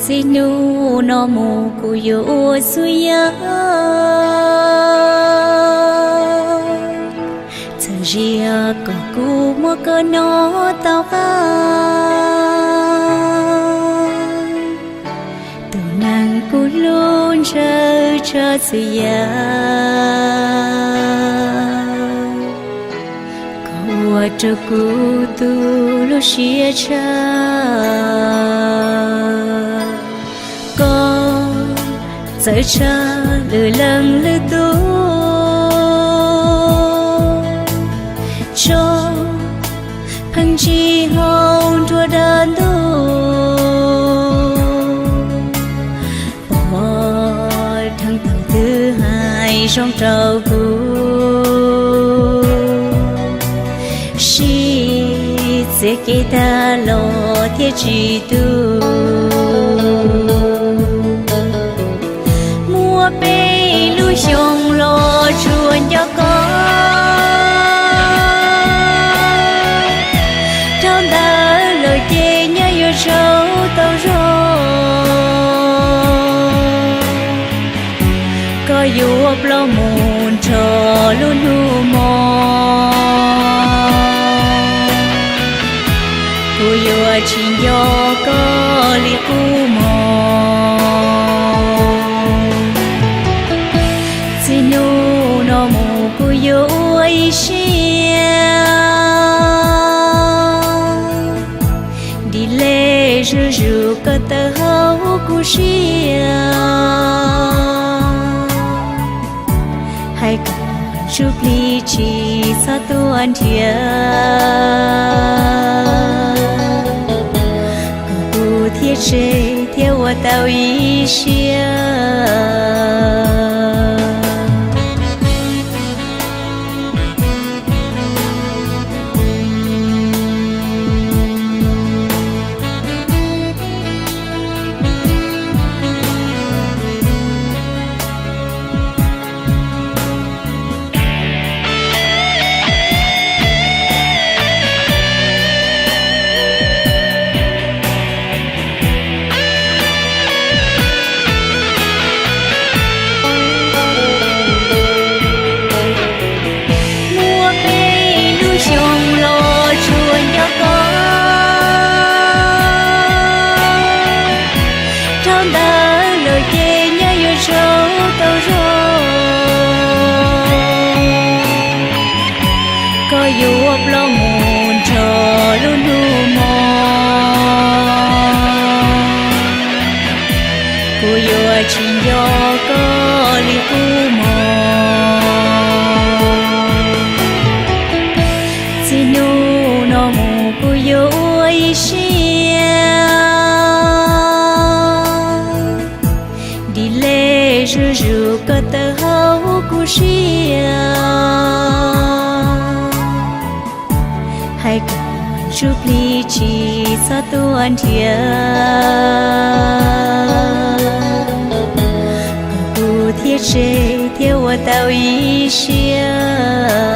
Txij hnub no mus kuv yuav ua txhua yam, txawm ntsia kom kuv muab koj noj tau qab. Tus neeg kuv hlub ntshaw tshaj txhua yam, koj ua rau kuv tu lub siab tshaj. Koj txawv tshaj lwm leej lwm tus, tso pheej ntsig hauv nruab dab ntuj. Pov dheev thaum twg hais zoo rau kuv, sib txiav kev tag los thiaj tsis tu. Muaj peb lub xyoos los tsuas nco koj, rau ntawd lawm ces nyob yuav tsaug tau zog. Koj yuav ploj mus nrho lub hnub mos, kuv yuav tsis nco koj li qub mos. Txij hnub no mus kuv yuav ua ib siab, dim lej zuj zus koj tawm hauv kuv siab. Hais kom ntsuj plig tsis txhob tuaj nrhiav, kom kuv thiaj tseg thiab ua tau ib siab. Muaj peb lub xyoos los tsuas nco koj, rau ntawd lawm ces nyob yuav tsaug tau zog. Koj yuav ploj mus nrho lub hnub mos, kuv yuav tsis nco koj li qub mos. Txij hnub no mus kuv yuav ua ib siab, dim lej zuj zus koj tawm hauv kuv siab. Hais kom ntsuj plig tsis txhob tuaj nrhiav, kom kuv thiaj tseg thiab ua tau ib siab.